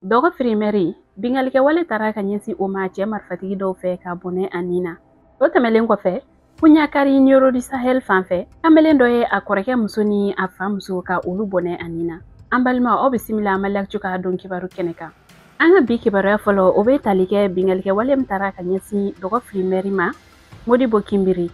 Dɔgɔfiri mɛri, binkannikɛwale taara ka ɲɛsin o ma cɛ marifatigi dɔw fɛ ka bɔnɛ a nin na. O tɛmɛlen kɔfɛ, Kuɲakari Nioro du Sahel fan fɛ, kamalen dɔ ye a kɔrɔkɛ muso ni a fa muso ka olu bɔnɛ a nin na. An balimaw, aw bisimila Mali Actu ka don kibaru kɛnɛ kan. An ka bi kibaruya fɔlɔ, o bɛ tali kɛ binkannikɛwale min taara ka ɲɛsin Dɔgɔfiri mɛri ma, Modibo Kinbiri.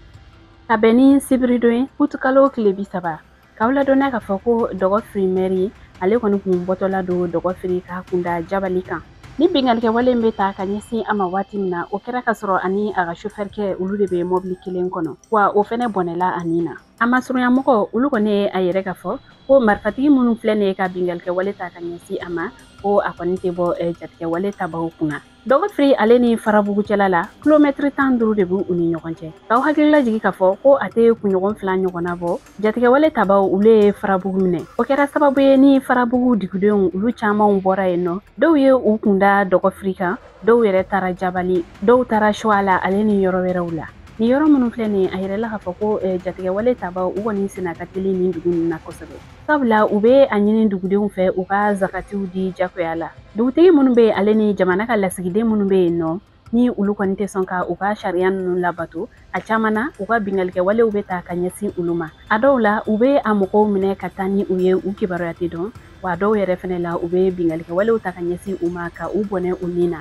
Ka bɛn ni sibiridon ye, utukalo tile 30. K'aw ladɔnniya k'a fɔ ko Dɔgɔfiri mɛri, ale kɔni kun bɔtɔla don Dɔgɔfiri k'a kunda Jabali kan. Ni binkannikɛwale in bɛ ta ka ɲɛsin a ma waati min na, o kɛra ka sɔrɔ ani a ka sofɛrikɛ olu de bɛ mɔbili kelen kɔnɔ, wa o fɛnɛ bɔnɛla a nin na. A masurunyamɔgɔ olu kɔni ye a yɛrɛ k'a fɔ ko marifatigi minnu filɛ nin ye ka binkannikɛwale ta ka ɲɛsin a ma, ko a kɔni tɛ bɔ jatigɛwale tabaw kunna. Dɔgɔfiri ale ni Farabugu cɛla la, kilomɛtiri 15 de b'u ni ɲɔgɔn cɛ. K'aw hakili lajigin k'a fɔ ko a tɛ kunɲɔgɔn 2 ɲɔgɔnna bɔ, jatigɛwale tabaw olu ye Farabugu minɛ. O kɛra sababu ye ni Farabugu dugudenw olu camanw bɔra yen nɔ. Dɔw ye u kunda Dɔgɔfiri kan, dɔw yɛrɛ taara Jabali, dɔw taara Suwala ale ni yɔrɔ wɛrɛw la. Nin yɔrɔ minnu filɛ nin ye, a yɛrɛ la k'a fɔ ko jatigɛwale tabaw u kɔni senna ka teli nin dugu ninnu na kosɛbɛ. Sabula u bɛ a ɲini dugudenw fɛ u ka zakatiw di jagoya la. Dugutigi minnu bɛ yen ale ni jamana ka lasigiden minnu bɛ yen nɔ, ni olu kɔni tɛ sɔn ka u ka sariya ninnu labato, a caman na u ka binkannikɛwalew bɛ ta ka ɲɛsin olu ma. A dɔw la u bɛ a mɔgɔw minɛ ka taa ni u ye, u kibaruya tɛ dɔn, wa a dɔw yɛrɛ fɛnɛ la u bɛ binkannikɛwalew ta ka ɲɛsin u ma ka u bɔnɛ u nin na.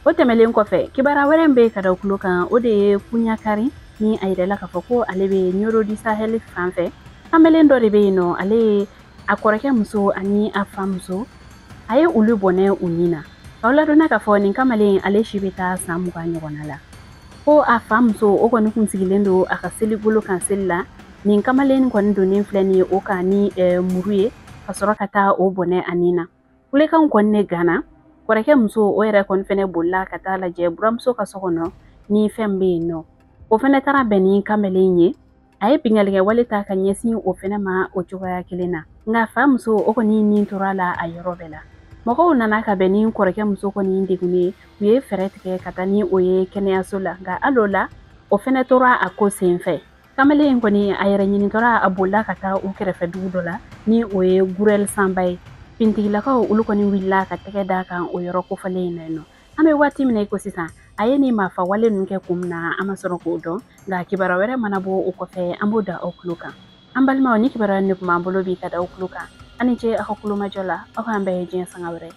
O tɛmɛlen kɔfɛ, kibaruya wɛrɛ min bɛ ka da u tulo kan, o de ye Kuɲakari, ni a yirala k'a fɔ ko ale bɛ Nioro du Sahel fan fɛ. Kamalen dɔ de bɛ yen nɔ, ale ye a kɔrɔkɛ muso ani a fa muso, a ye olu bɔnɛ u nin na. K'aw ladɔnniya k'a fɔ nin kamalen ale si bɛ taa san 20 ɲɔgɔnna la. Ko a fa muso o kɔni kun sigilen don a ka seligolo kan seli la. Nin kamalen kɔni donnen filɛ nin ye o kan ni muru ye, ka sɔrɔ ka taa o bɔnɛ a nin na. Kulekanw kɔni ne ganna. Kɔrɔkɛ muso o yɛrɛ kɔni fɛnɛ bolila ka taa lajɛ buramuso ka so kɔnɔ ni fɛn bɛ yen nɔ. O fɛnɛ taara bɛn ni kamalen ye. A ye binkannikɛwale ta ka ɲɛsin o fɛnɛ ma o cogoya kelen na. Nka fa muso o kɔni nin tora la a yɔrɔ bɛɛ la. Mɔgɔw nana ka bɛn ni kɔrɔkɛ muso kɔni degunnen ye, u ye fɛɛrɛ tigɛ ka taa ni o ye kɛnɛyaso la. Nka hali o la, o fɛnɛ tora a ko sen fɛ. Kamalen in kɔni a yɛrɛ ɲinitɔra a bolila ka taa u kɛrɛfɛ dugu dɔ la ni o ye Gurɛl Sanba ye. Fintigilakaw olu kɔni wulila ka tɛgɛ d'a kan o yɔrɔ kofɔlen in na yen nɔ. An bɛ waati min na i ko sisan, a ye nin maafa wale ninnu kɛ kun min na, an ma sɔrɔ k'o dɔn. Nka kibaruya wɛrɛ mana bɔ o kɔfɛ, an b'o da aw tulo kan. An balimaw, ni kibaruya nin de tun b'an bolo bi ka da aw tulo kan. Aw ni ce aw ka kulomajɔ la, aw k'an bɛn diɲɛ sanga wɛrɛ.